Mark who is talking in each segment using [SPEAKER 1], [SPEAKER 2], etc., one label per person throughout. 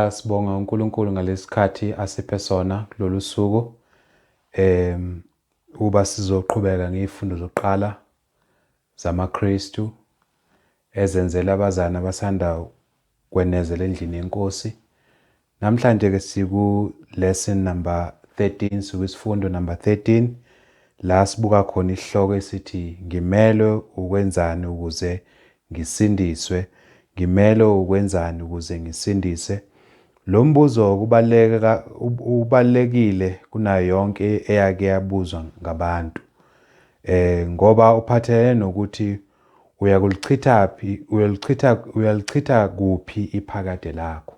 [SPEAKER 1] Sibonga uNkulunkulu ngalesikhathi asiphe sona kulolu suku ukuba sizoqhubeka ngezifundo zokuqala zamaKristu ezenzela abazali abasanda kwenezela endlini yeNkosi. Namhlanje ke siku lesson number 13, sikwisifundo number 13 la sibuka khona isihloko esithi ngimelwe ukwenzani ukuze ngisindiswe, ngimelwe ukwenzani ukuze ngisindise. Lo mbuzo kubaluleka ubalulekile kunayo yonke eyake yabuzwa ngabantu. Ngoba uphathelene nokuthi uyakulichithaphi, uyalichitha uyalichitha kuphi iphakade lakho.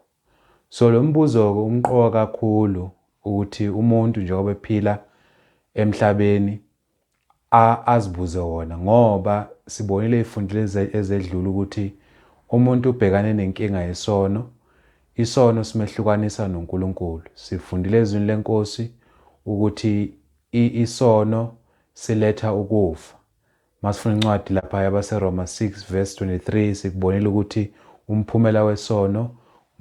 [SPEAKER 1] So lo mbuzo umqoka kakhulu ukuthi umuntu njengoba ephila emhlabeni azibuze wona, ngoba sibonile ezifundweni ezedlule ukuthi umuntu ubhekane nenkinga yesono. Isono simehlukanisa noNkulunkulu. Sifundile ezwini leNkosi ukuthi isono siletha ukufa. Masifunda incwadi lapha yabaseRoma 6 verse 23 sikubonile ukuthi umphumela wesono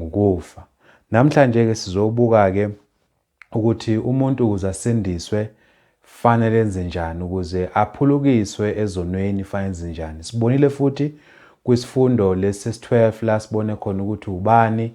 [SPEAKER 1] ngukufa. Namhlanje ke sizobuka ke ukuthi umuntu ukuze asindiswe fanele enze njani, ukuze aphulukiswe ezonweni fanele enze njani. Sibonile futhi kwisifundo lesi sesi-12 la sibone khona ukuthi ubani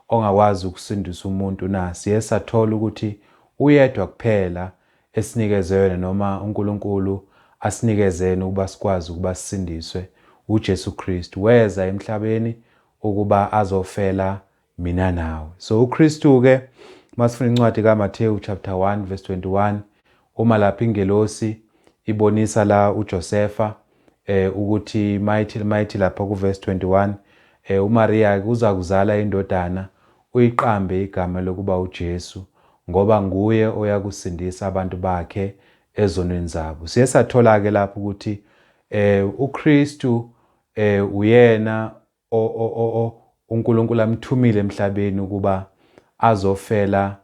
[SPEAKER 1] ongakwazi ukusindisa umuntu na. Siye sathola ukuthi uyedwa kuphela esinikeze yena noma uNkulunkulu asinikezeni ukuba sikwazi ukuba sisindiswe, uJesu Kristu. Weza emhlabeni ukuba azofela mina nawe. So uKristu ke masifuna incwadi kaMathewu chapter 1 verse 21, uma lapha ingelosi ibonisa la uJosefa ukuthi mayithi lapha ku verse 21 uMaria uza kuzala indodana, uyiqambe igama lokuba uJesu, ngoba nguye oyakusindisa abantu bakhe ezonweni zabo. Siye sathola ke lapho ukuthi uKristu uyena uNkulunkulu amthumile emhlabeni ukuba azofela,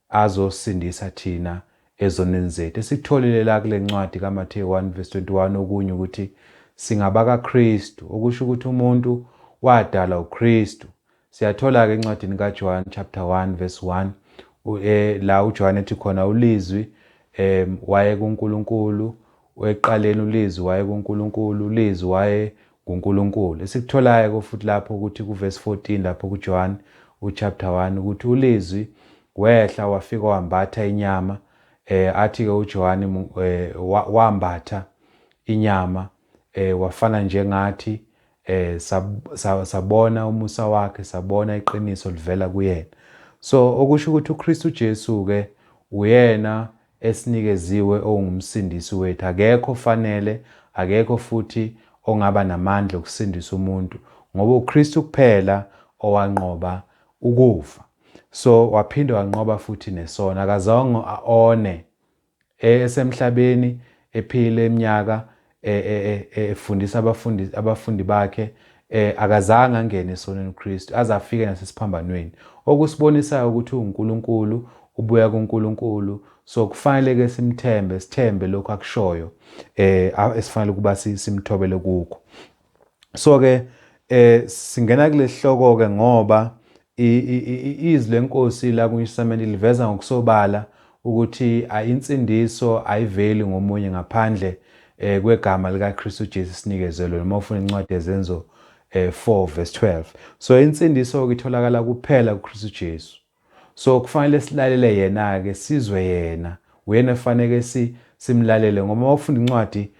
[SPEAKER 1] azosindisa thina ezonweni zethu. Esikutholile la kule ncwadi kaMathewu 1 verse 21 okunye ukuthi singabakaKristu, okusho ukuthi umuntu wadalwa uKristu. Siyathola ke encwadini kaJohn chapter 1 verse 1 la uJohn ethi khona ulizwi waye kuNkulunkulu, eqaleni ulizwi waye kuNkulunkulu, ulizwi waye nguNkulunkulu. Esikutholayo futhi lapho ukuthi ku verse 14 lapho kuJohn uchapter 1 ukuthi ulizwi wehla wafika wambatha inyama. Athi ke uJohn wambatha inyama wafana njengathi, sabona umusa wakhe, sabona iqiniso livela kuyena. So okusho ukuthi uKristu Jesu ke uyena esinikeziwe ongumsindisi wethu. Akekho fanele, akekho futhi ongaba namandla okusindisa umuntu, ngoba uKristu kuphela owanqoba ukufa. So waphinde wanqoba futhi nesono, akazange one esemhlabeni ephile eminyaka efundisa abafundi bakhe, akazange angene esonweni uKristu aze afike nasesiphambanweni, okusibonisayo ukuthi uNkulunkulu ubuya kuNkulunkulu. So kufanele ke simthembe, sithembe lokho akushoyo esifanele ukuba simthobele kukho. So ke singena kulesihloko ke ngoba izwi lenkosi la kuTestament liveza ngokusobala ukuthi insindiso ayiveli ngomunye ngaphandle kwegama likaKristu Jesu sinikezelwe, noma ufuna incwadi yeZenzo 4 verse 12. So insindiso itholakala kuphela kuKristu Jesu. So kufanele silalele yena ke, sizwe yena, uyena efanele simlalele, ngoba uma ufunda incwadi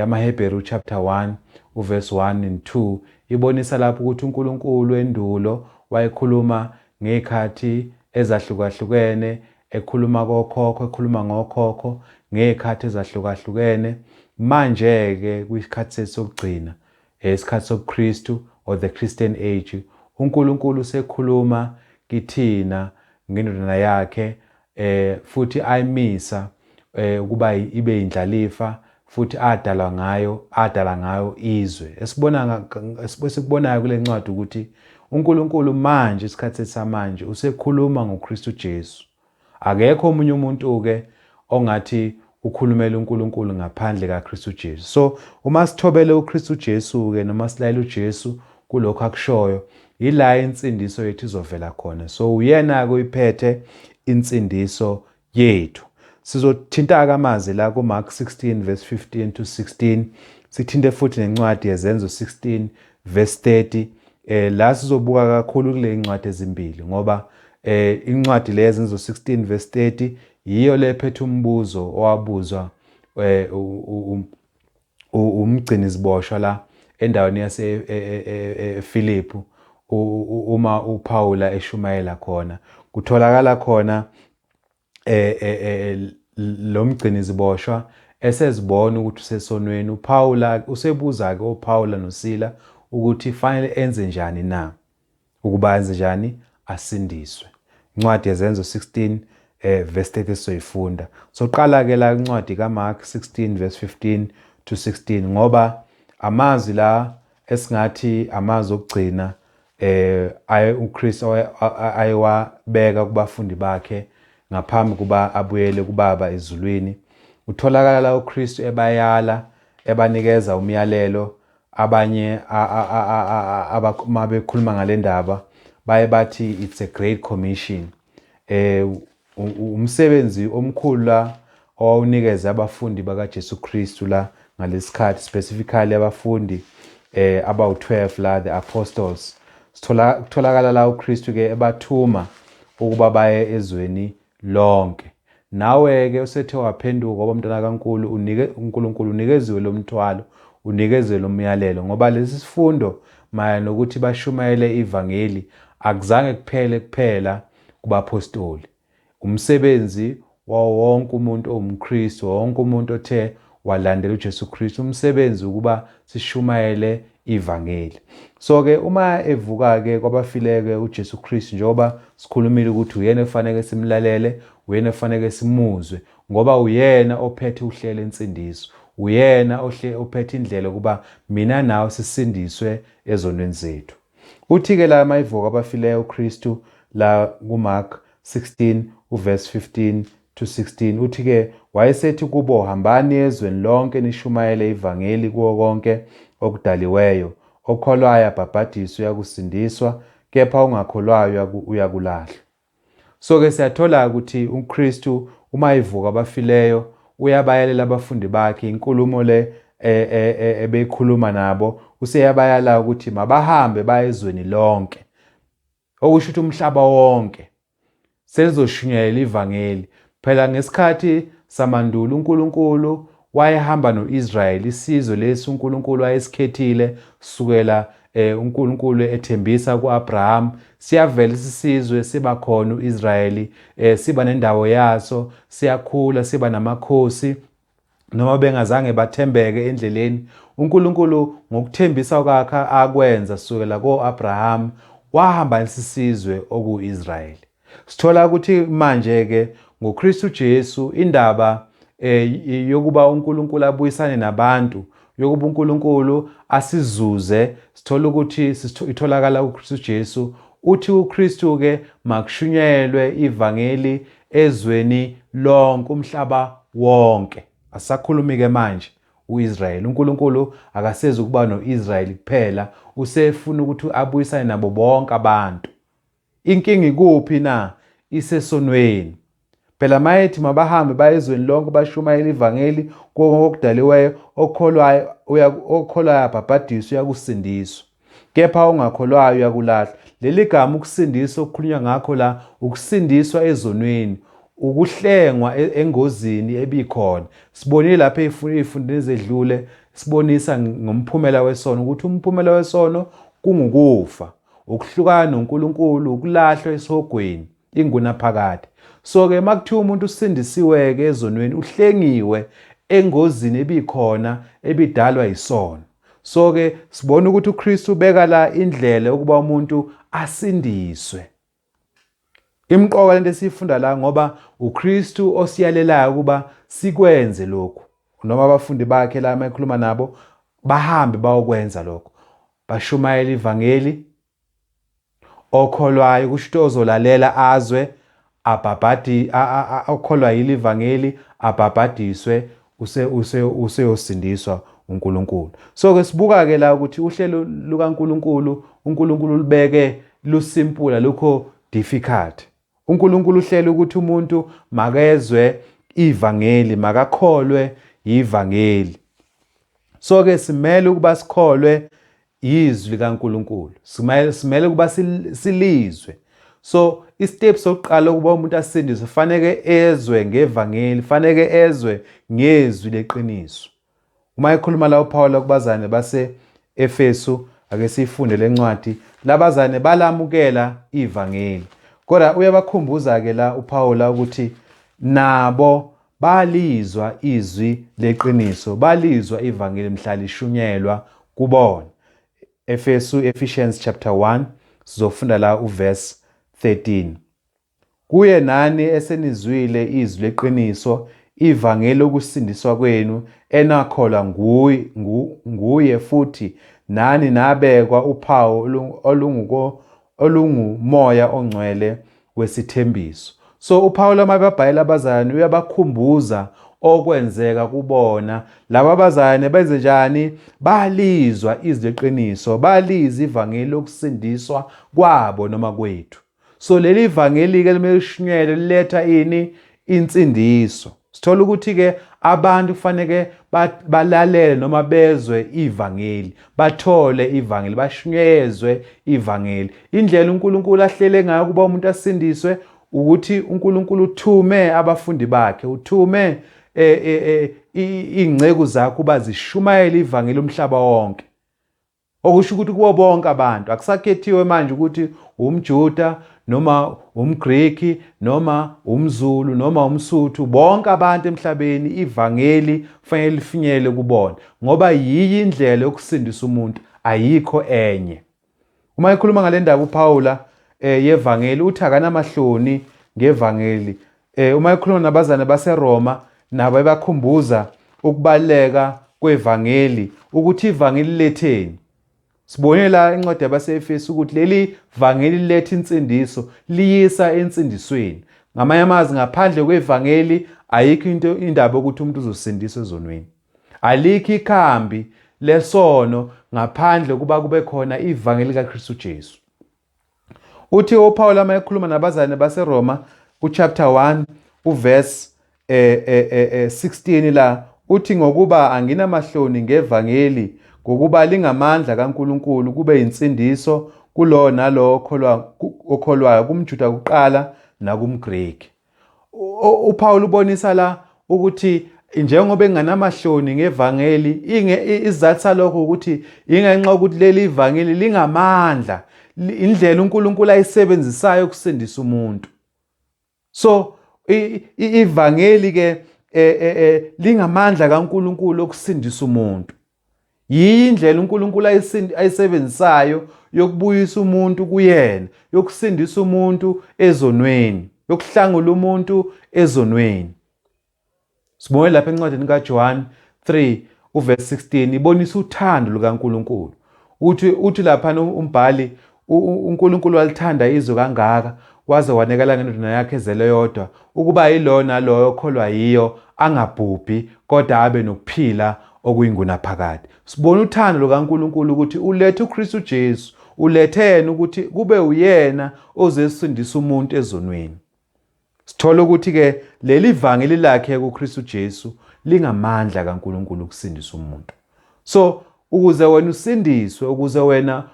[SPEAKER 1] amaHebheru chapter 1 uverse 1 and 2 ibonisa lapho ukuthi uNkulunkulu endulo wayekhuluma ngezikhathi ezahlukahlukene, ekhuluma kokhokho, ekhuluma ngokhokho ngezikhathi ezahlukahlukene. Manje ke kwisikhathi sokugcina, isikhathi sobuKristu or the Christian age, uNkulunkulu usekhuluma kithina ngendodana yakhe, futhi ayimisa ukuba ibe indlalifa, futhi adalwa ngayo, adala ngayo izwe. Esibona esikubonayo kule ncwadi ukuthi uNkulunkulu manje isikhathi samanje usekhuluma ngoKristu Jesu. Akekho omunye umuntu ke ongathi ukhulumela uNkulunkulu ngaphandle kaKristu Jesu. So uma sithobele uKristu Jesu ke noma silayela uJesu, kulokho akushoyo, yila insindiso yethu izovela khona. So uyena-ke oyiphethe insindiso yethu. Sizothinta-ke amazwi la kuMark 16 verse 15 to 16, sithinte futhi nencwadi yeZenzo 16 verse 30. La sizobuka kakhulu kule incwadi ezimbili, ngoba incwadi le yeZenzo 16 verse 30 yiyo le phethe umbuzo owabuzwa umgcini ziboshwa la endaweni yase eFiliphu uma uPaula eshumayela khona. Kutholakala khona lo mgcini ziboshwa esezibona ukuthi usesonweni. uPaula usebuza ke oPaula noSila ukuthi fanele enze njani na, ukuba enze njani asindiswe. Incwadi yeZenzo 16 verse 30 sizoyifunda. Soqala ke la incwadi kaMark 16 verse 15 to 16, ngoba amazwi la esingathi amazwi okugcina aye uKristu ayewabeka kubafundi bakhe ngaphambi kuba abuyele kuBaba ezulwini. Utholakala la uKristu ebayala, ebanikeza umyalelo. Abanye uma bekhuluma ngale ndaba baye bathi it's a great commission. Umsebenzi omkhulu la owawunikeze abafundi bakaJesu Kristu la ngalesikhathi, specifically abafundi abawu-12 la, the apostles. Sithola kutholakala la uKristu ke ebathuma ukuba baye ezweni lonke. Nawe ke usethe waphenduka ngoba umntwana kaNkulu, unike uNkulunkulu unikeziwe lo mthwalo, unikezwe lo myalelo, ngoba lesi sifundo mayelana nokuthi bashumayele ivangeli akuzange kuphele kuphela kubapostoli. Umsebenzi wawo wonke umuntu owumKristu, wonke umuntu othe walandela uJesu Kristu, umsebenzi ukuba sishumayele ivangeli. So ke uma evuka ke kwabafileke uJesu Kristu, njengoba sikhulumile ukuthi uyena efanele simlalele, uyena efanele simuzwe, ngoba uyena ophethe uhlelo ensindiso, uyena ohle ophethe indlela ukuba mina nawe sisindiswe ezonweni zethu. Uthi-ke la mayivuka abafileyo uKristu la kuMark 16 uverse 15 to 16, uthi-ke wayesethi kubo, hambani ezweni lonke nishumayele ivangeli kuwo konke okudaliweyo. Okholwayo abhabhadiswe uyakusindiswa, kepha ongakholwayo uyakulahlwa. So-ke siyathola ukuthi uKristu uma evuka abafileyo uyabayalela abafundi bakhe inkulumo le ebeyikhuluma nabo, useyabayala ukuthi mabahambe baye ezweni lonke, okusho ukuthi umhlaba wonke selizoshunyayela ivangeli. Phela ngesikhathi samandulo uNkulunkulu wayehamba no-Israyeli, isizwe lesi uNkulunkulu wayesikhethile sukela uNkulunkulu ethembisa ku-Abraham. Siyavela isizwe, siba khona u-Israyeli, siba nendawo yaso, siyakhula, siba namakhosi. Noma bengazange bathembeke endleleni, uNkulunkulu ngokuthembisa kwakhe akwenza sukela ko-Abraham wahamba isizwe oku-Israyeli. Sithola ukuthi manje-ke ngoKristu Jesu indaba yokuba uNkulunkulu abuyisane nabantu, yokuba uNkulunkulu asizuze, sithola ukuthi itholakala kuKristu Jesu. Uthi uKristu-ke makushunyayelwe ivangeli ezweni lonke, umhlaba wonke. Asakhulumi-ke manje uIsrayeli. uNkulunkulu akasezi ukuba noIsrayeli kuphela, usefuna ukuthi abuyisane nabo bonke abantu. Inkinga ikuphi na? Isesonweni. Phela mayethi mabahambe baye ezweni lonke bashumayele ivangeli kuwo okudaliweyo, okholwayo okholwayo abhabhadiswe uyakusindiswa, kepha ongakholwayo uyakulahlwa. Leli gama ukusindiswa okukhulunywa ngakho la, ukusindiswa ezonweni, ukuhlengwa engozini ebikhona. Sibonile lapha ey'fundeni ezedlule, sibonisa ngomphumela wesono ukuthi umphumela wesono kungukufa, ukuhlukana noNkulunkulu, ukulahlwa esihogweni ingunaphakade. So-ke uma kuthiwa umuntu usindisiwe-ke ezonweni, uhlengiwe engozini ebikhona ebidalwa yisono. So-ke sibona ukuthi uKristu ubeka la indlela yokuba umuntu asindiswe. Imqoka lento esiyifunda la, ngoba uKristu osiyalelayo ukuba sikwenze lokhu, noma abafundi bakhe la uma ekhuluma nabo bahambe bayokwenza lokho, bashumayela ivangeli. Okholwayo kusho ukuthi ozolalela azwe, abhabhadi, okholwa yili ivangeli abhabhadiswe, useyosindiswa. uNkulunkulu. So ke sibuka ke la ukuthi uhlelo lukaNkulunkulu, uNkulunkulu ulubeke lusimple, alukho difficult. UNkulunkulu uhlela ukuthi umuntu makezwe ivangeli, makakholwe yivangeli. So ke simele ukuba sikholwe izwi likaNkulunkulu. Simele ukuba silizwe. So istep sokuqala ukuba umuntu asindiswe faneke ezwe ngevangeli, faneke ezwe ngezwi leqiniso. Uma ekhuluma la uPaul kubazane base Efesu, ake siyifunde lencwadi. Labazane balamukela ivangeli. Kodwa uyabakhumbuza ke la uPaul ukuthi nabo balizwa izwi leqiniso, balizwa ivangeli mhla lishunyelwa kubona. Efesu, Ephesians chapter 1, sizofunda la uverse 13. Kuye nani esenizwile izwi leqiniso, ivangeli lokusindiswa kwenu, enakholwa nguye futhi nani nabekwa uphawu olungumoya ongcwele wesithembiso. So uPawulu uma ebabhalela abazalwane uyabakhumbuza okwenzeka kubona. Laba bazalwane benze njani? Balizwa izwi leqiniso, balizwa ivangeli lokusindiswa kwabo noma kwethu. So leli vangeli-ke limele lishunyelwe liletha ini? Insindiso. Sithola ukuthi-ke abantu kufaneke balalele noma bezwe ivangeli, bathole ivangeli, bashunyezwe ivangeli. Indlela uNkulunkulu ahlele ngayo ukuba umuntu asindiswe ukuthi uNkulunkulu uthume abafundi bakhe, uthume iy'nceku zakhe ukuba zishumayele ivangeli umhlaba wonke. Okusho ukuthi kubo bonke abantu, akusakhethiwe manje ukuthi umJuda noma umGreki noma umZulu noma umSuthu, bonke abantu emhlabeni ivangeli kufanele lifinyelele kubona, ngoba yiyo indlela yokusindisa umuntu, ayikho enye. Uma ekhuluma ngale ndaba uPaula yevangeli uthi akanamahloni ngevangeli. Uma ekhuluma nabazane baseRoma nabo ebakhumbuza ukubaluleka kwevangeli, ukuthi ivangeli liletheni. Sibone la incwadi yabaseEfesu ukuthi leli vangeli liletha insindiso, liyisa ensindisweni. Ngamanye amazwi, ngaphandle kwevangeli ayikho into indaba yokuthi umuntu uzosindiswa ezonweni. Alikho ikhambi lesono ngaphandle kuba kube khona ivangeli likaKristu Jesu. Uthi uPaul uma ekhuluma nabazalwane baseRoma kuchapter 1 uverse 16 la uthi, ngokuba anginamahloni ngevangeli, ngokuba lingamandla kaNkulunkulu kube insindiso kulowo nalowo okholwayo, kumJuda kuqala nakumGreki. UPaul ubonisa la ukuthi njengoba enganamahloni ngevangeli, isizathu salokho ukuthi ingenxa yokuthi leli ivangeli lingamandla, indlela uNkulunkulu ayisebenzisayo ukusindisa umuntu. So ivangeli ke lingamandla kaNkulunkulu okusindisa umuntu. Yiyo indlela uNkulunkulu ayisebenzisayo yokubuyisa umuntu kuyena, yokusindisa umuntu ezonweni, yokuhlangula umuntu ezonweni. Sibone lapha encwadini kaJohn 3 uverse 16 ibonisa uthando lukaNkulunkulu. Uthi lapha umbhali, uNkulunkulu walithanda izwe kangaka waze wanikela ngendodana yakhe ezele yodwa, ukuba yiloyo naloyo okholwa yiyo angabhubhi kodwa abe nokuphila okuyingunaphakade. Sibona uthando lukaNkulunkulu ukuthi ulethe uKristu Jesu, ulethe yena ukuthi kube uyena ozesindisa umuntu ezonweni. Sithola ukuthi-ke leli vangeli lakhe kuKristu Jesu lingamandla kaNkulunkulu ukusindisa umuntu. So ukuze wena usindiswe, ukuze wena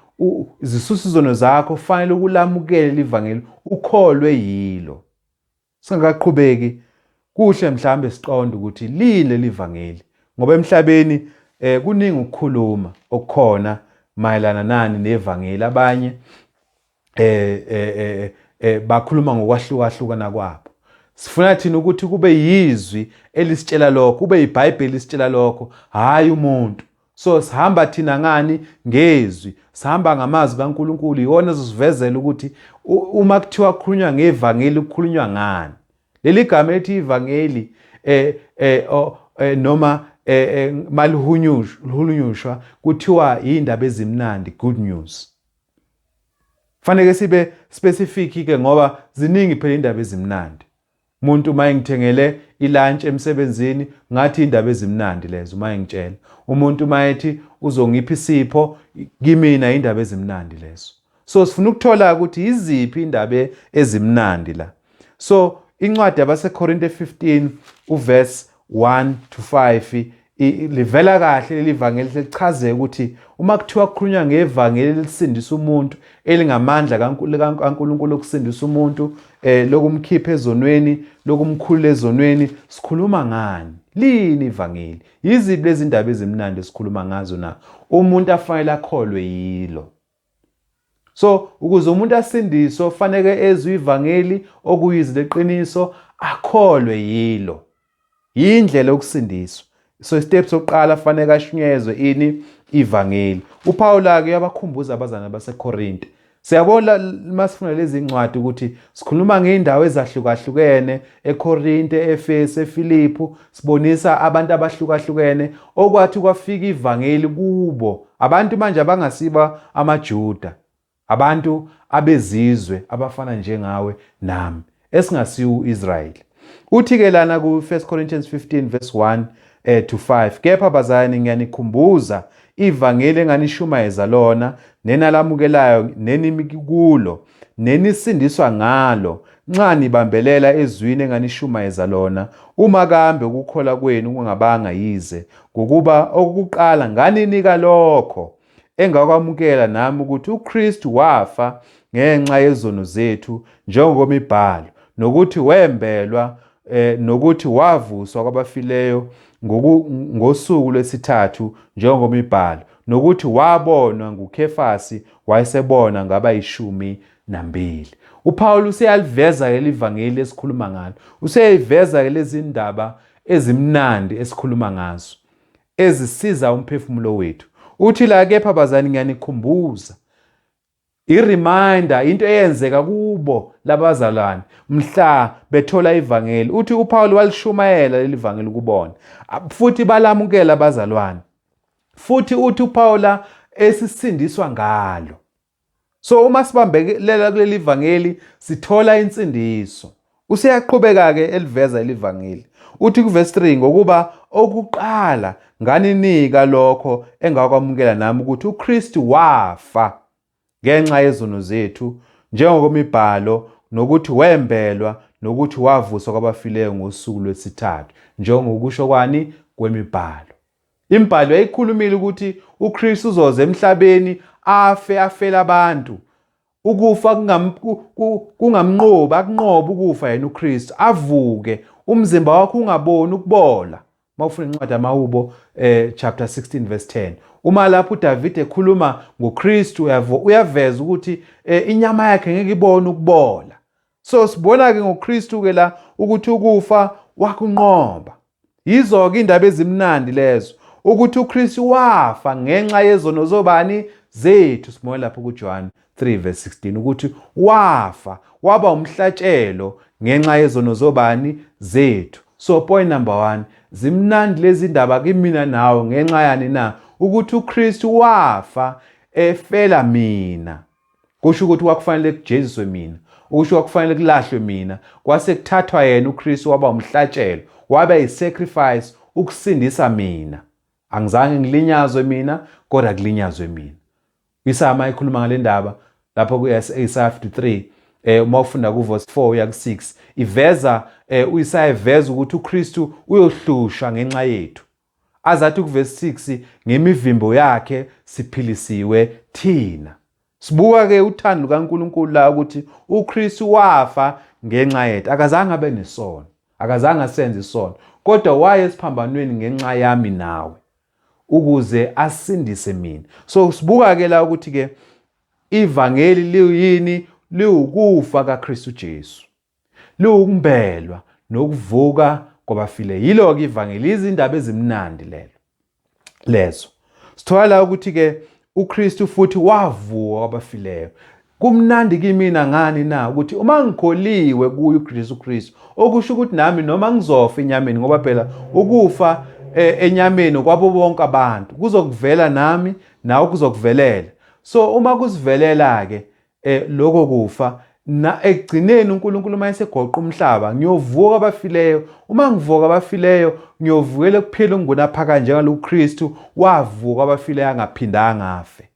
[SPEAKER 1] zisuse izono zakho, kufanele ukulamukele livangeli, ukholwe yilo. Singakaqhubeki kuhle mhlambe siqonde ukuthi lini leli vangeli, ngoba emhlabeni kuningi ukukhuluma okukhona mayelana nani nevangeli. Abanye bakhuluma ngokwahlukahlukana kwabo. Sifuna thina ukuthi kube yizwi elisitshela lokho, kube iBhayibheli elisitshela lokho, hhayi umuntu. So sihamba thina ngani? Ngezwi. Sihamba ngamazwi kaNkulunkulu, iwona ezosivezela ukuthi uma kuthiwa kukhulunywa ngevangeli kukhulunywa ngani. Leli gama elithi ivangeli noma malihunyushwa kuthiwa indaba ezimnandi, good news. Fanele sibe specific ke ngoba ziningi phela indaba ezimnandi. Umuntu uma engithengele ilunch emsebenzini ngathi indaba ezimnandi lezo uma engitshela. Umuntu uma ethi uzongipha isipho kimina indaba ezimnandi lezo. So sifuna ukuthola ukuthi iziphi indaba ezimnandi la. So incwadi yabaseKorinte 15 uverse 1 to 5 livela kahle leli vangeli lichaze ukuthi uma kuthiwa kukhulunywa ngevangeli elisindisa umuntu elingamandla kaNkulunkulu okusindisa umuntu eh lokumkhipha ezonweni lokumkhulula ezonweni sikhuluma ngani lini ivangeli yiziphi lezi ndaba ezimnandi esikhuluma ngazo na umuntu afanele akholwe yilo So ukuze umuntu asindiswe kufanele ezwe ivangeli okuyizwi leqiniso akholwe yilo. Yindlela yokusindiswa. So istep sokuqala fanele ashunyezwe ini ivangeli. UPawula ke uyabakhumbuza abazalwane baseKorinte. Siyabona masifunda lezi ncwadi ukuthi sikhuluma ngey'ndawo ezahlukahlukene eKorinte, eEfesu, eFiliphu, sibonisa abantu abahlukahlukene okwathi kwafika ivangeli kubo. Abantu manje abangasiba amaJuda, abantu abezizwe abafana njengawe nami, esingasiwo uIsrayeli. Uthi-ke lana ku-1 Corinthians 15 verse 1 to 5, kepha bazalwane ngiyanikhumbuza ivangeli enganishumayeza lona, nenalamukelayo, nenimi kulo, nenisindiswa ngalo, nxa nibambelela ezwini enganishumayeza lona, uma kambe ukukholwa kwenu kungabanga yize, ngokuba okokuqala nganinika lokho engakwamukela nami ukuthi uKristu wafa ngenxa yezono zethu njengokwemibhalo, nokuthi wembelwa nokuthi wavuswa kwabafileyo ngosuku lwesithathu njengokwemibhalo, nokuthi wabonwa nguKhefasi wayesebona ngabayishumi nambili. UPawulu useyaliveza leli vangeli esikhuluma ngalo, useyayiveza ke lezi ndaba ezimnandi esikhuluma ngazo ezisiza umphefumulo wethu. Uthi la kepha bazani ngiyanikhumbuza, i-reminder into eyenzeka kubo labazalwane mhla bethola ivangeli. Uthi uPaul walishumayela leli vangeli kubona futhi balamukela abazalwane, futhi uthi uPaula esisindiswa ngalo. So uma sibambelela kuleli vangeli sithola insindiso. Useyaqhubeka-ke eliveza elivangeli. Uthi kuvesi 3 ngokuba okuqala nganinika lokho engakwamukela nami ukuthi uKristu wafa ngenxa yezono zethu njengokwemibhalo nokuthi wembelwa nokuthi wavuswa kwabafileyo ngosuku lwesithathu njengokusho kwani kwemibhalo. Imibhalo yayikhulumile ukuthi uKristu uzoza emhlabeni afe afele abantu. Ukufa kungamnqobi, akunqobe ukufa yena uKristu, avuke, umzimba wakho ungaboni ukubola. Uma ufuna incwadi yamaHubo chapter 16 verse 10. Uma lapho uDavide ekhuluma ngoKristu uyaveza ukuthi inyama yakhe ngeke ibone ukubola. So sibona ke ngoKristu ke la ukuthi ukufa wakunqoba. Yizo-ke indaba ezimnandi lezo ukuthi uKristu wafa ngenxa yezono zobani zethu. Sibona lapho kuJohn 3 verse 16 ukuthi wafa waba umhlatshelo ngenxa yezono zobani zethu. So point number 1, zimnandi lezi ndaba kimina nawe ngenxa yani na? Ukuthi uKristu wafa efela mina. Kusho ukuthi kwakufanele kujeziswe mina, ukusho kwakufanele kulahlwe mina, kwase kuthathwa yena uKristu waba umhlatshelo, waba yisacrifice ukusindisa mina. Angizange ngilinyazwe mina, kodwa kulinyazwe mina. UIsaya uma ekhuluma ngale ndaba lapho ku-Isaya 53 uma ufunda kuverse 4 uya ku-6 iveza uIsaya eveza ukuthi uKristu uyohlushwa ngenxa yethu. Azathi kuvesi 6 ngemivimbo yakhe siphilisiwe thina. Sibuka ke uthando lukaNkulunkulu la ukuthi uKristu wafa ngenxa yethu. Akazange abe nesono, akazange asenze isono, kodwa waye esiphambanweni ngenxa yami nawe ukuze asindise mina. So sibuka ke la ukuthi ke ivangeli liyini? Liwukufa kaKristu Jesu. Liwukumbelwa nokuvuka kwabafile. Yilo-ke ivangeli, izindaba ezimnandi lelo lezo. Sithola la ukuthi-ke uKristu futhi wavuka kwabafileyo. Kumnandi kimina ngani na ukuthi uma ngikholiwe kuye uJesu Kristu, okusho ukuthi nami noma ngizofa enyameni, ngoba phela ukufa enyameni kwabo bonke abantu kuzokuvela nami nawe kuzokuvelela. So uma kusivelela-ke lokho kufa Na ekugcineni uNkulunkulu uma esegoqa umhlaba ngiyovuka abafileyo. Uma ngivuka abafileyo ngiyovukela ukuphila okungunaphakade njengalokhu Kristu wavuka abafileyo angaphindanga afe.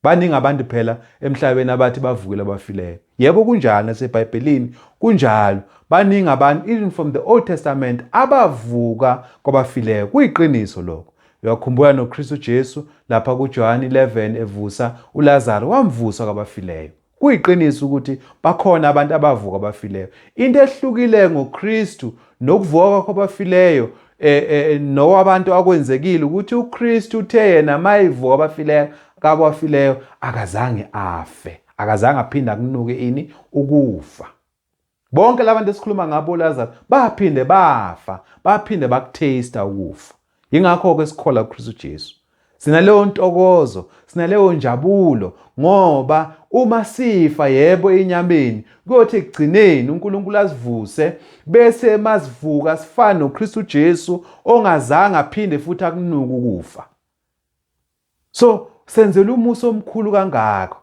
[SPEAKER 1] Baningi abantu phela emhlabeni abathi bavukile abafileyo. Yebo kunjalo naseBhayibhelini kunjalo. Baningi abantu even from the Old Testament abavuka kwabafileyo. Kuyiqiniso lokho. Uyakhumbula noKristu Jesu lapha kuJohane 11 evusa uLazaru wamvusa kwabafileyo. Kuyiqiniso ukuthi bakhona abantu abavuka abafileyo. Into ehlukile ngoKristu nokuvuka kwakho abafileyo eh, eh nowabantu akwenzekile ukuthi uKristu uthe yena mayivuka abafileyo kabafileyo akazange afe, akazange aphinde akunuke ini ukufa. Bonke labantu esikhuluma ngabo Lazarus baphinde bafa, baphinde bakutaste ukufa. Yingakho ke sikholwa kuKristu Jesu. Sinaleyo ntokozo, sinaleyo njabulo ngoba uma sifa yebo enyameni, kuyothi ekugcineni uNkulunkulu asivuse bese masivuka sifane noKristu Jesu ongazange aphinde futhi akunuke ukufa. So senzela umusa omkhulu kangako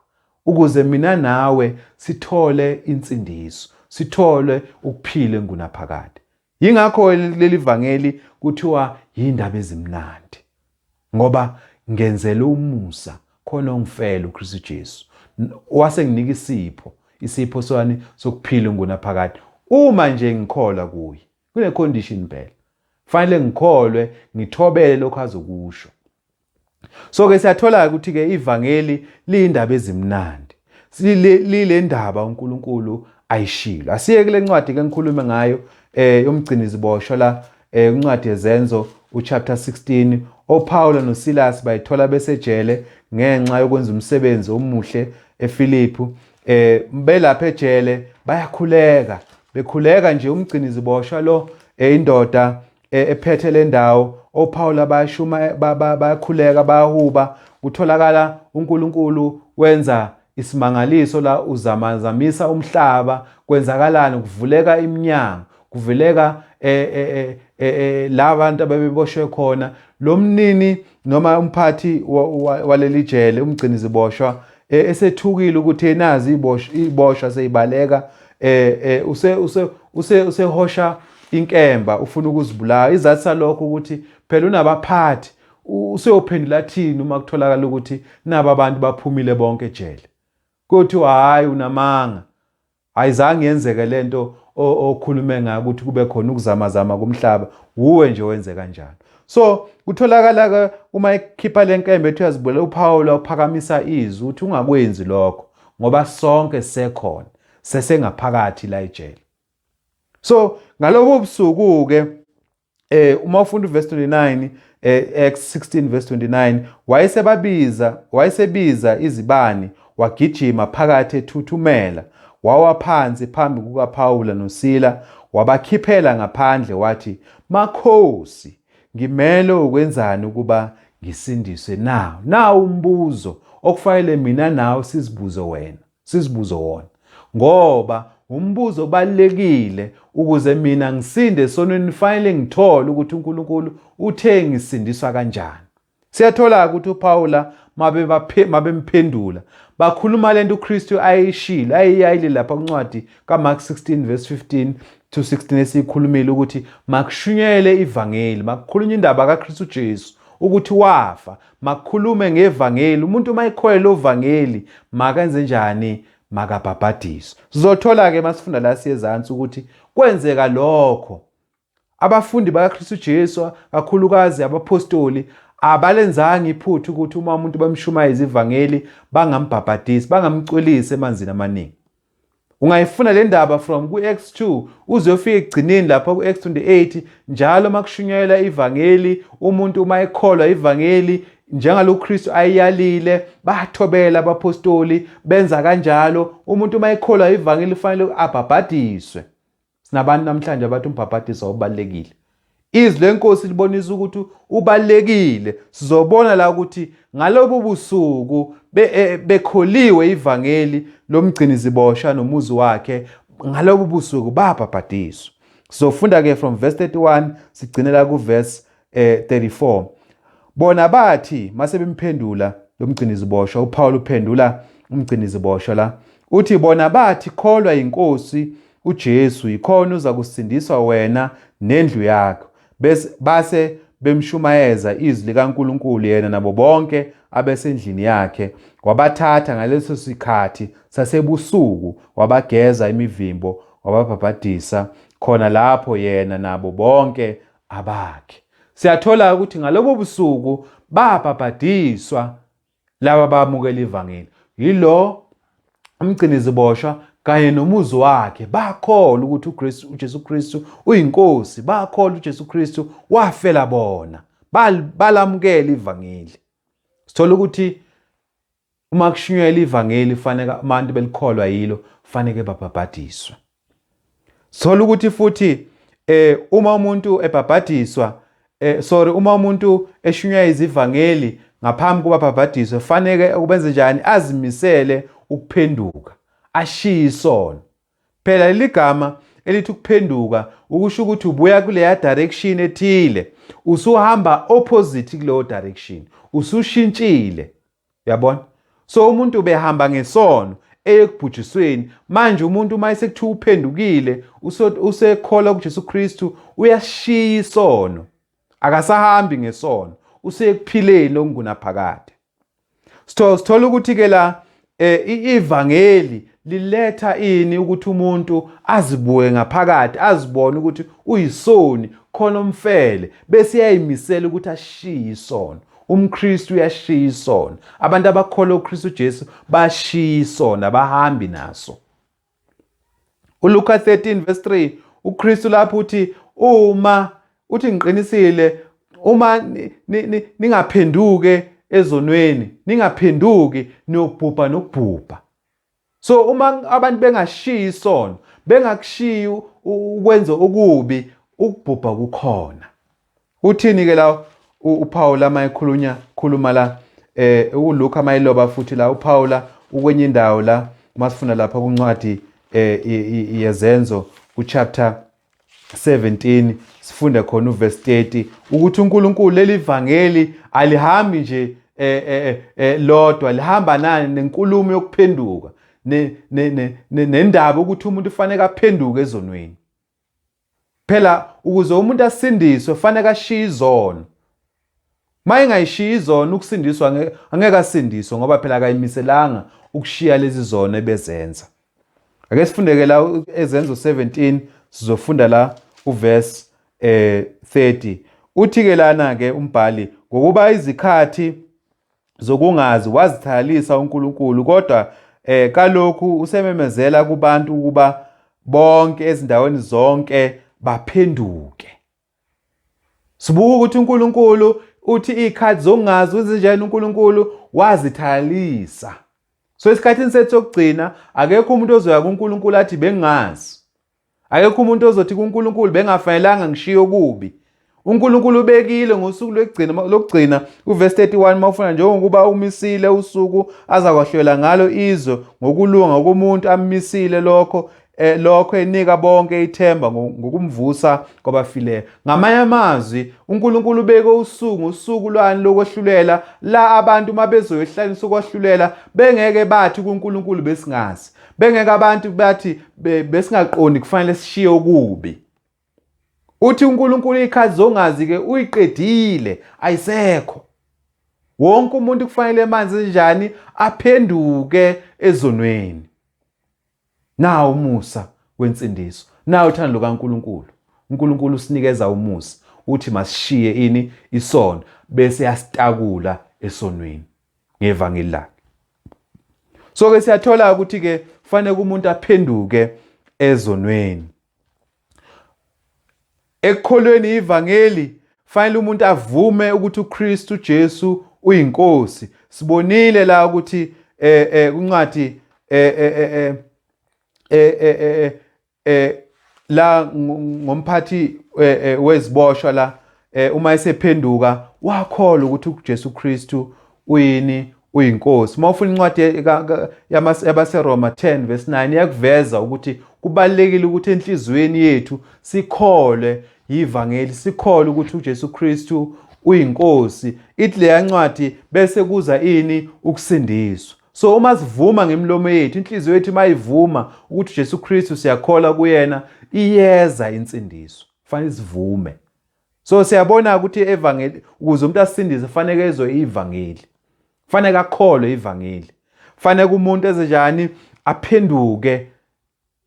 [SPEAKER 1] ukuze mina nawe sithole insindiso, sithole ukuphila engunaphakade. Yingakho leli vangeli kuthiwa yindaba ezimnandi. Ngoba ngenzele umusa khona ongifela uKristu Jesu. Wase nginika isipho, isipho sani sokuphila engunaphakade. Uma nje ngikholwa kuye. Kune condition phela. Fanele ngikholwe, ngithobele lokho azokusho. So ke siyathola ukuthi ke ivangeli liyindaba ezimnandi. Lile ndaba uNkulunkulu ayishilo. Asiye kule ncwadi ke ngikhulume ngayo yomgcini ziboshwa la incwadi yezenzo uchapter 16 oPaul noSilas bayithola besejele ngenxa yokwenza umsebenzi omuhle eFilipu. Belapha ejele bayakhuleka, bekhuleka nje umgcini ziboshwa lo indoda ephethe le ndawo oPaul bayashuma bayakhuleka bayahuba, kutholakala uNkulunkulu wenza isimangaliso la, uzamazamisa umhlaba, kwenzakalani, kuvuleka iminyango, kuvuleka la bantu abebeboshwe khona. Lo mnini noma umphathi waleli jele umgcini ziboshwa esethukile ukuthi enazi iboshwa seyibaleka, use use use usehosha inkemba ufuna ukuzibulala. Izathu salokho ukuthi phela unabaphathi, useyophendula thini uma kutholakala ukuthi naba abantu baphumile bonke ejele. Kuthiwa hayi unamanga, ayizange yenzeke lento okhulume ngayo ukuthi kube khona ukuzamazama komhlaba, wuwe nje wenze kanjalo. So kutholakala ke uma ekhipha lenkemba ethi uyazibulala, uPaul uphakamisa izwi uthi ungakwenzi lokho ngoba sonke sisekhona, sesengaphakathi la ejele. So ngalobo busuku ke uma ufunda uverse 29 Acts 16 verse 29, wayesebabiza, wayesebiza izibani, wagijima phakathi ethuthumela, wawa phansi phambi kukaPawula noSila, wabakhiphela ngaphandle wathi, Makhosi, ngimele ukwenzani ukuba ngisindiswe na? Nawu umbuzo okufanele mina nawe sizibuze wena, sizibuze wona, ngoba umbuzo obalulekile ukuze mina ngisinde esonweni, fanele ngithole ukuthi uNkulunkulu uthe ngisindiswa kanjani. Siyathola ukuthi uPaula mabemphendula bakhuluma lento uKristu ayishilo, ayiyayile lapha kuncwadi kaMark 16 verse 15 to 16 esiyikhulumile ukuthi makushunyele ivangeli, makukhulunywe indaba kaKristu Jesu ukuthi wafa, makukhulume ngevangeli. Umuntu uma ekholelwa uvangeli makenze njani? Makabhabhadiswe. Sizothola ke masifunda la siyezansi ukuthi kwenzeka lokho. Abafundi bakaKristu Jesu, kakhulukazi abaphostoli, abalenzanga iphutha ukuthi uma umuntu bamshumayeza ivangeli bangambhabhadisi, bangamcwilisi emanzini amaningi. Ungayifuna le ndaba from ku-Acts 2 uze ufike ekugcineni lapha ku-Acts 28. Njalo uma kushunyayelwa ivangeli, umuntu uma ekholwa ivangeli njengalokhu Kristu ayiyalile, bathobela abaphostoli, benza kanjalo. Umuntu uma ekholwa ivangeli kufanele abhabhadiswe. Sinabantu namhlanje abathi umbhabhadiso awubalulekile. Izwi lenkosi libonisa ukuthi ubalulekile. Sizobona la ukuthi ngalobu busuku bekholiwe ivangeli lomgcini zibosha nomuzi wakhe, ngalobu busuku babhabhadiswa. Sizofunda ke from verse 31 sigcinela ku verse 34. Bona bathi mase bemphendula lo mgcini ziboshwa, uPaul uphendula umgcini ziboshwa la. Uthi bona bathi kholwa inkosi uJesu yikhona uza kusindiswa wena nendlu yakho. Bese base bemshumayeza izwi likaNkulunkulu yena nabo bonke abesendlini yakhe. Wabathatha ngaleso sikhathi sasebusuku wabageza imivimbo wababhabhadisa khona lapho yena nabo bonke abakhe. Siyathola ukuthi ngalobo busuku babhabhadiswa laba bamukela ivangeli. Yilo umgciniziboshwa kanye nomuzi wakhe bakholwa ukuthi uKristu uJesu Kristu uyinkosi, bakholwa uJesu Kristu wafela bona, balamukela ivangeli. Sithola ukuthi uma kushunyayelwa ivangeli kufanele abantu belikholwa yilo, kufanele babhabhadiswe. Sithola ukuthi futhi uma umuntu ebhabhadiswa sorry uma umuntu eshunyayeza ivangeli ngaphambi kuba abhabhadiswe faneke ukubenze njani azimisele ukuphenduka ashiye isono. Phela leli gama elithi ukuphenduka ukusho ukuthi ubuya kuleya direction ethile usuhamba opposite kuleyo direction usushintshile uyabona. So umuntu ubehamba ngesono eyekubhujisweni, manje umuntu uma esekuthiwa uphendukile usekholwa kuJesu Kristu uyashiya isono, akasahambi ngesono, usekuphileni okungunaphakade. Sithola ukuthi ke la ivangeli liletha ini ukuthi umuntu azibuke ngaphakathi azibone ukuthi uyisoni khona omfele bese uyayimisela ukuthi ashiye isono. UmKristu uyashiya isono. Abantu abakholwa uKristu Jesu bashiya isono, abahambi naso. ULuka 13 verse 3 uKristu lapho uthi uma uthi ngiqinisile uma ningaphenduke ezonweni ningaphenduki niyobhubha nokubhubha. So uma abantu bengashiyi isono bengakushiyi ukwenza okubi ukubhubha kukhona. Uthini ke la uPaul uma ekhulunya khuluma la uLuka mayiloba futhi la uPaul ukwenye indawo la masifunda lapha kuncwadi yezenzo kuchapter 17 sifunde khona uverse 30 ukuthi uNkulunkulu leli vangeli alihambi nje lodwa lihamba nani nenkulumo yokuphenduka nendaba ukuthi umuntu ufanele aphenduke ezonweni. Phela ukuze umuntu asindiswe fanele ashiye izono. Uma engayishiyi izono ukusindiswa angeke asindiswe ngoba phela akayimiselanga ukushiya lezi zono ebezenza. Ake sifundeke la ezenzo 17 sizofunda la uverse 30. Uthi ke lana ke umbhali ngokuba izikhathi zokungazi wazithalalisa uNkulunkulu kodwa kalokhu usememezela kubantu ukuba bonke ezindaweni zonke baphenduke. Sibuka ukuthi uNkulunkulu uthi izikhathi zokungazi uzinjani uNkulunkulu wazithalalisa. So esikhathini sethu sokugcina akekho umuntu ozoya kuNkulunkulu athi bengazi. Akekho umuntu ozothi kuNkulunkulu bengafanelanga ngishiye okubi. uNkulunkulu ubekile ngosuku lokugcina lokugcina uverse 31 mawufuna njengokuba umisile usuku azakwahlulela ngalo izwe ngokulunga komuntu ammisile lokho lokho enika bonke ithemba ngokumvusa kwabafileyo. Ngamanye amazwi uNkulunkulu ubeke usuku usuku lwani lokwehlulela la abantu mabezoyohlanisa ukwahlulela bengeke bathi kuNkulunkulu besingazi. Bengeke abantu bathi besingaqondi kufanele sishiye okubi. Uthi uNkulunkulu ikhathi zongazi ke uyiqedile ayisekho. Wonke umuntu kufanele manje njani aphenduke ezonweni. Nawu umusa wensindiso, nawu uthando lukaNkulunkulu. uNkulunkulu usinikeza umusa, uthi masishiye ini isono bese yasitakula esonweni ngevangeli lakhe. So ke siyathola ukuthi ke kufanele umuntu aphenduke ezonweni. Ekukholweni ivangeli fanele umuntu avume ukuthi uKristu Jesu uyinkosi. Sibonile la ukuthi kuncwadi la ngomphathi weziboshwa la uma esephenduka wakholwa ukuthi uJesu Kristu uyini uyinkosi. Uma ufuna incwadi yabaseRoma 10 verse 9 iyakuveza ukuthi kubalulekile ukuthi enhliziyweni yethu sikholwe yivangeli, sikholwe ukuthi uJesu Kristu uyinkosi. Ithi leya ncwadi bese kuza ini ukusindiswa. So uma sivuma ngemilomo yethu, inhliziyo yethu mayivuma ukuthi uJesu Kristu siyakholwa kuyena, iyeza insindiso. Kufanele sivume. So siyabona ukuthi evangeli ukuze umuntu asindise kufanele ezwe ivangeli. Kufanele akholwe ivangeli. Kufanele umuntu ezenjani aphenduke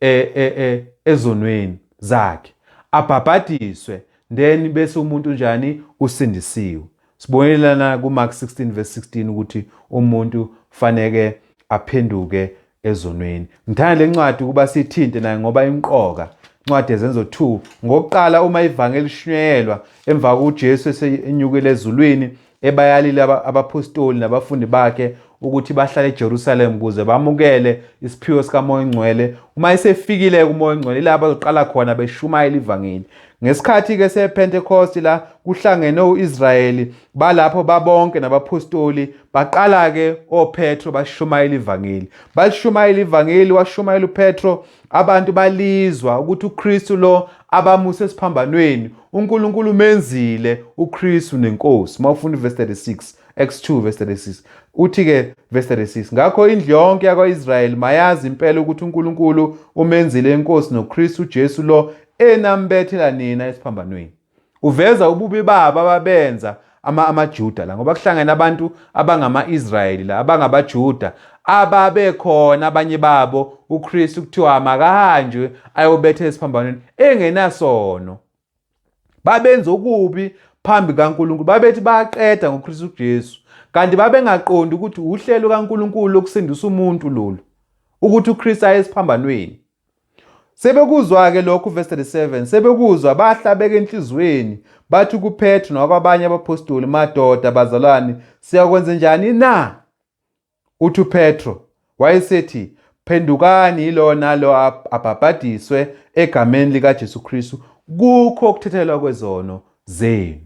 [SPEAKER 1] e, e, e, ezonweni zakhe abhabhadiswe then bese umuntu njani usindisiwe sibonelana kuMark 16 verse 16 ukuthi umuntu faneke aphenduke ezonweni ngithanda lencwadi ukuba sithinte nayo ngoba imqoka incwadi yezenzo 2 ngokuqala uma ivangeli lishunyayelwa emva kuJesu esenyukele ezulwini ebayalile abaphostoli nabafundi bakhe ukuthi bahlale eJerusalem ukuze bamukele isiphiwo sikaMoya oNgcwele. Uma esefikile kuMoya oNgcwele ila bazoqala khona beshumayela ivangeli. Ngesikhathi-ke sePentecost la kuhlangene u-Israyeli balapho babonke nabaphostoli baqala-ke oPetro bashumayela ivangeli. Balishumayela ivangeli, washumayela uPetro Abantu balizwa ukuthi uKristu lo abamuse esiphambanweni uNkulunkulu umenzile uKristu nenkosi. Uma ufunda verse 36, Acts 2 verse 36 uthi ke verse 36 ngakho indlu yonke yakwaIsrayeli mayazi impela ukuthi uNkulunkulu umenzile inkosi noKristu Jesu lo enambethela nina esiphambanweni. Uveza ububi babo ababenza ama amaJuda la ngoba kuhlangene abantu abangama-Israyeli la abangabaJuda ababekhona abanye babo uKristu kuthiwa makahanjwe ayobetha esiphambanweni engenasono babenza okubi phambi kaNkulunkulu babethi bayaqeda ngoKristu Jesu kanti babengaqondi ukuthi uhlelo kaNkulunkulu lokusindisa umuntu lolu ukuthi uKristu aye esiphambanweni Sebekuzwa-ke lokhu, verse 37, sebekuzwa bahlabeka enhliziyweni, bathi kuPetru nakwabanye abaphostoli, madoda, bazalwane, siyakwenze njani na? Uthi uPetro, wayesethi, phendukani yilo nalo abhabhadiswe egameni likaJesu Kristu kukho ukuthethelwa kwezono zenu.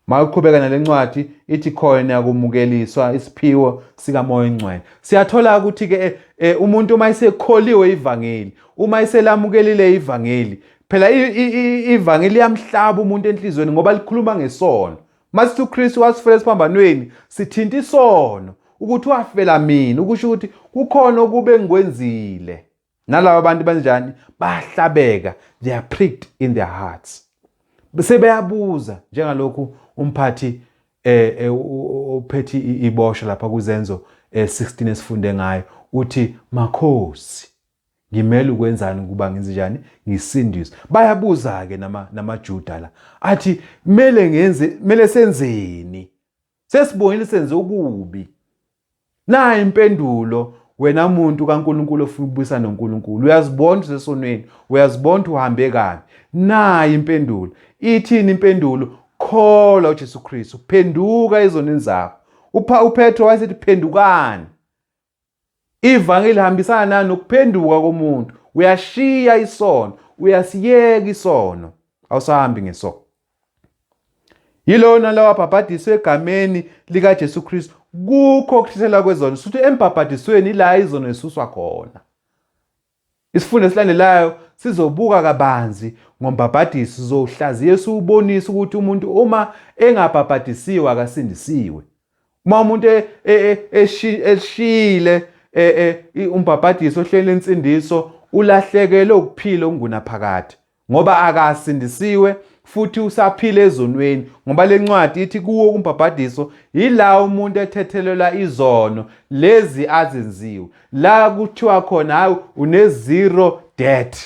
[SPEAKER 1] Mawuqhubeka nalencwadi ithi khona yakumukeliswa isiphiwo sikaMoya oNgcwele. Siyathola ukuthi ke eh, eh, umuntu uma esekholiwe ivangeli, uma eselamukelile ivangeli, phela ivangeli liyamhlaba umuntu enhlizweni ngoba likhuluma ngesono. Masithi uKristu wasifela esiphambanweni, sithinta isono ukuthi wafela mina, ukusho ukuthi kukhona okube ngikwenzile. Nalaba bantu banjani bayahlabeka, they are pricked in their hearts. Sebeyabuza njengalokhu umphathi eh, eh uphethe ibosha lapha kuzenzo 16 eh, esifunde ngayo uthi makhosi ngimele ukwenzani ukuba ngenze njani ngisindiswe bayabuza ke nama namaJuda la athi kumele ngenze kumele senzeni sesibonile senze okubi Nayi impendulo wena muntu kaNkulunkulu ofuna ukubuyisana noNkulunkulu. Uyazibona usesonweni, uyazibona uhambe kabi. Nayi impendulo. Ithini impendulo? Kholwa uJesu Kristu, phenduka ezonweni zakho. Upha uPetro wayesethi phendukani. Ivangeli lihambisana nani nokuphenduka komuntu. Uyashiya isono, uyasiyeka isono. Awusahambi ngesono. Yilona lawa abhabhadiswe egameni likaJesu Kristu kukho ukuthethela kwezono. Suthu embhabhadisweni ila izono zisuswa khona. Isifundo esilandelayo sizobuka kabanzi ngombhabhadiso, sizohlaziya siwubonise ukuthi umuntu uma engabhabhadisiwe akasindisiwe. Uma umuntu e, e, e, eshiyile umbhabhadiso ohleli lensindiso ulahlekelwe ukuphila okungunaphakade. ngoba akasindisiwe futhi usaphila ezonweni ngoba lencwadi ithi kuwo kumbhabhadiso yila umuntu ethethelelwa izono lezi azenziwe la kuthiwa khona hayi une zero debt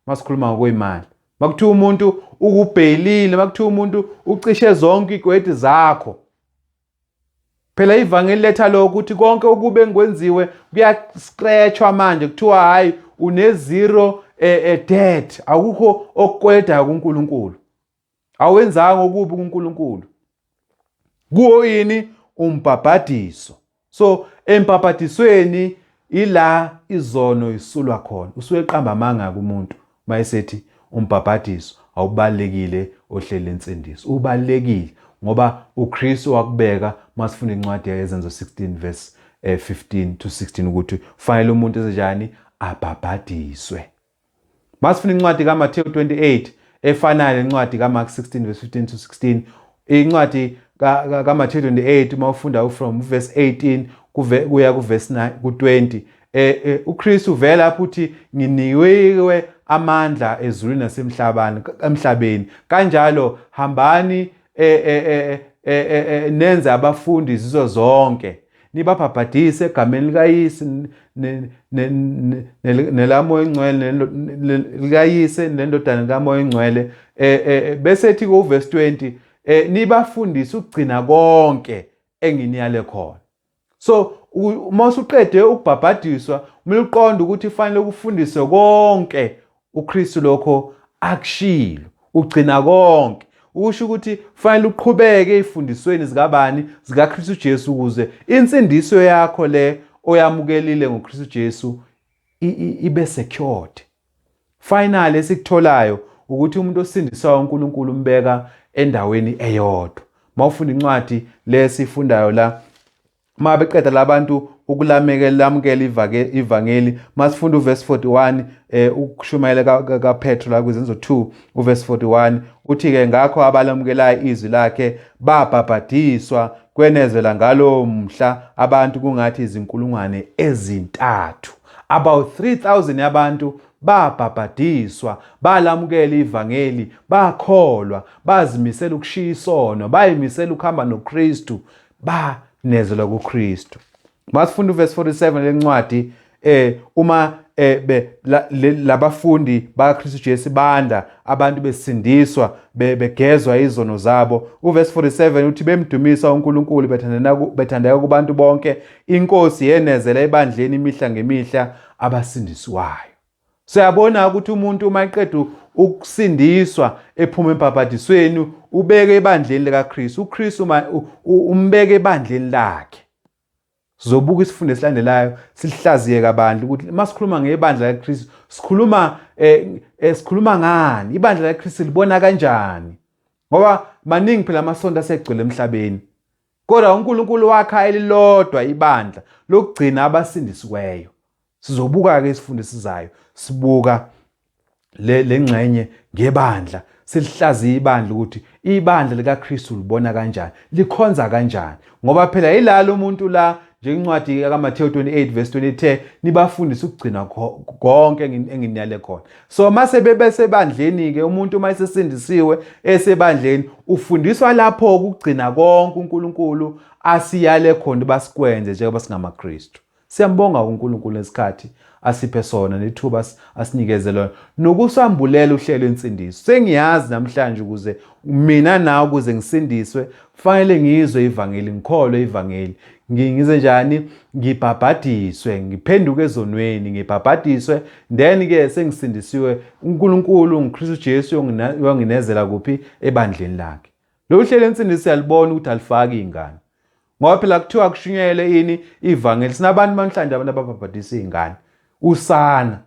[SPEAKER 1] masikhuluma ngokwemali makuthiwa umuntu ukubheyilile makuthiwa umuntu ucishe zonke ikwedi zakho Phela ivangeli letha lokho ukuthi konke okube ngikwenziwe kuyascratchwa manje kuthiwa hayi une zero eh, eh, debt akukho okukweledayo kuNkulunkulu. Awenzanga okubi kuNkulunkulu. Kuwo yini umbhabhadiso. So embhabhadisweni ila izono isulwa khona. Usuke eqamba amanga kumuntu. Mayesethi umbhabhadiso awubalulekile ohleli lensindiso. Ubalulekile ngoba uKristu wakubeka masifunda incwadi yeZenzo 16 verse 15 eh, to 16 ukuthi kufanele umuntu ezenjani abhabhadiswe. Masifunda incwadi kaMathewu 28 efanayo nencwadi kaMark 16 verse 15 to 16 incwadi kaMathewu 28 uma ufunda from verse 18 kuya kuverse ku-20, uKristu uvela lapho uthi nginikiwe amandla ezulwini nasemhlabani emhlabeni, kanjalo hambani nenze abafundi izizwe zonke, nibabhabhadise egameni likaYise nelaMoya oNgcwele, likaYise neNdodana likaMoya oNgcwele. Bese ethi kuverse 20, nibafundise ukugcina konke enginiyale khona. So uma usuqede ukubhabhadiswa, kumele uqonde ukuthi fanele ukufundise konke uKristu lokho akushilo, ugcina konke. Usho ukuthi fanele uqhubeke ezifundisweni zikabani? ZikaKristu Jesu, ukuze insindiso yakho le oyamukelile ngoKristu Jesu ibe secured. Finally, esikutholayo ukuthi umuntu osindiswayo uNkulunkulu umbeka endaweni eyodwa. Mawufunda incwadi lesifundayo la, uma beqeda labantu ukulamekela lamukela ivangeli, masifunda uverse 41, ukushumayela kaPetro la kwizenzo 2 uverse 41 uthi ke, ngakho abalamukelayo izwi lakhe babhabhadiswa, kwenezela ngalo mhla abantu kungathi izinkulungwane ezintathu. About 3000 yabantu babhabhadiswa, balamukela ivangeli, bakholwa, bazimisela ukushiya isono, bayimisela ukuhamba noKristu, banezelwa kuKristu. Masifunda uverse 47 lencwadi, uma labafundi bakaKristu Jesu banda, abantu besindiswa, begezwa izono zabo, uverse 47 uthi bemdumisa uNkulunkulu, bethandana, bethandeka kubantu bonke, inkosi yenezela ebandleni imihla ngemihla abasindisiwayo. Siyabona ukuthi umuntu uma eqeda ukusindiswa, ephuma embhabhadisweni, ubeke ebandleni likaKristu. UKristu umbeke ebandleni lakhe. Sizobuka isifundo esilandelayo, sihlaziye kabanzi ukuthi uma sikhuluma ngebandla likaKristu sikhuluma ngani, ibandla likaKristu libona kanjani, ngoba maningi phela amasonto asegcwele emhlabeni, kodwa uNkulunkulu wakha elilodwa ibandla lokugcina abasindisiweyo. Sizobuka-ke isifundo esizayo, sibuka le ngxenye ngebandla, silihlaziye ibandla ukuthi ibandla likaKristu libona kanjani, likhonza kanjani, ngoba phela yilalo umuntu la njengencwadi kaMathewu 28 verse 20 nibafundise ukugcina konke enginiyale khona. So mase bebesebandleni ke, umuntu uma esesindisiwe esebandleni ufundiswa lapho ukugcina konke uNkulunkulu asiyale khona basikwenze njengoba singamaKristu. Siyambonga uNkulunkulu ngesikhathi asiphe sona nethuba asinikeze lona nokusambulela uhlelo ensindiso. Sengiyazi namhlanje ukuze mina nawe ukuze ngisindiswe kufanele ngizwe ivangeli, ngikholwe ivangeli, ngize njani, ngibhabhadiswe, ngiphenduke ezonweni, ngibhabhadiswe, then ke sengisindisiwe. uNkulunkulu nguKristu Jesu uyonginezela kuphi? Ebandleni lakhe. Lolu hlelo ensindiso siyalibona ukuthi alifaki ingane, ngoba phela kuthiwa kushunyayelwe ini? Ivangeli. Sinabantu namhlanje, abantu ababhabhadisa iy'ngane, usana.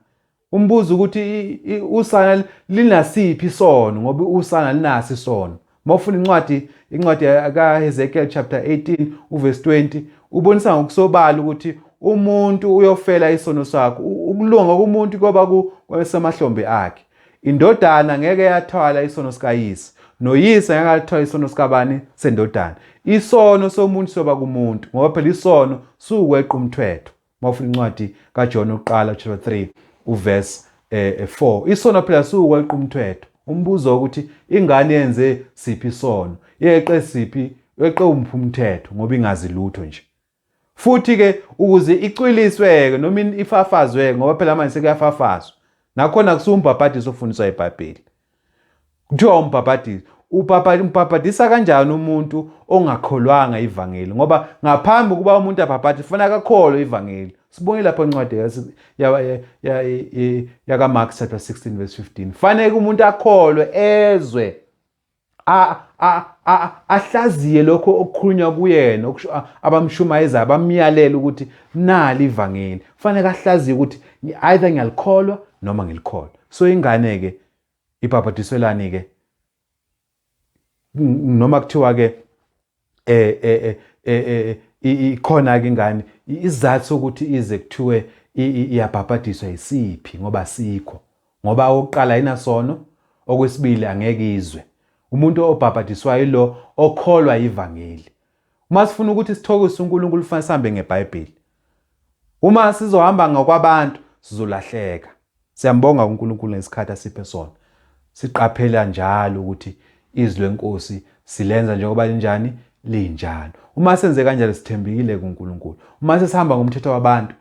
[SPEAKER 1] Umbuzo ukuthi usana linasiphi isono, ngoba usana linaso isono. Uma ufunda incwadi kaHezekiel chapter 18 uverse 20, ubonisa ngokusobala ukuthi umuntu uyofela isono sakho. Ukulunga komuntu koba kwesemahlombe akhe. Indodana ngeke yathwala isono sikayise, noyise ngeke athwala isono sikabani? Sendodana. Isono somuntu soba kumuntu, ngoba phela isono suwukweqa umthetho. Uma ufuna incwadi kaJohn oqala chapter 3 uverse 4, isono phela suwukweqa umthetho. Umbuzo ukuthi ingane yenze siphi isono, yeqe siphi, yeqe umphi umthetho, ngoba ingazi lutho nje. Futhi ke ukuze icwiliswe-ke noma ifafazwe, ngoba phela manje sekuyafafazwa nakhona, kusuwumbhabhadiso ofundiswa iBhayibheli. Kuthiwa umbhabhadiso, umbhabhadisa kanjani umuntu ongakholwanga ivangeli? Ngoba ngaphambi kuba umuntu abhabhadise kufanele akakholwe ivangeli. Sibonile lapho incwadi yakaMark chapter 16 verse 15, fanele umuntu akholwe, ezwe, ahlaziye lokho okukhulunywa kuyena, abamshumayezayo bamyalela ukuthi nali ivangeli, fanele ahlaziye ukuthi either ngiyalikholwa noma ngilikholwa. So ingane ke ibhabhadiselani ke, noma kuthiwa ke ikhona ke ingane, isizathu sokuthi ize kuthiwe iyabhabhadiswa isiphi? Ngoba sikho, ngoba okokuqala ayinasono, okwesibili angeke izwe. Umuntu obhabhadiswayo ilo okholwa ivangeli. Uma sifuna ukuthi sithokozise uNkulunkulu kufanele sihambe ngeBhayibheli. Uma sizohamba ngokwabantu sizolahleka. Siyambonga uNkulunkulu ngesikhathi asiphe sona. Siqaphela njalo ukuthi izwi lenkosi silenza njengoba linjani linjalo. Uma senze kanjalo sithembekile kuNkulunkulu. Uma sesihamba ngomthetho wabantu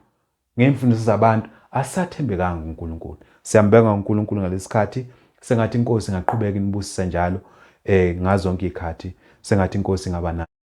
[SPEAKER 1] Ngey'mfundiso zabantu asathembekanga kuNkulunkulu. Siyambonga uNkulunkulu ngalesikhathi sengathi inkosi ingaqhubeka inibusise njalo eh ngazonke izikhathi sengathi inkosi ingaba nayo.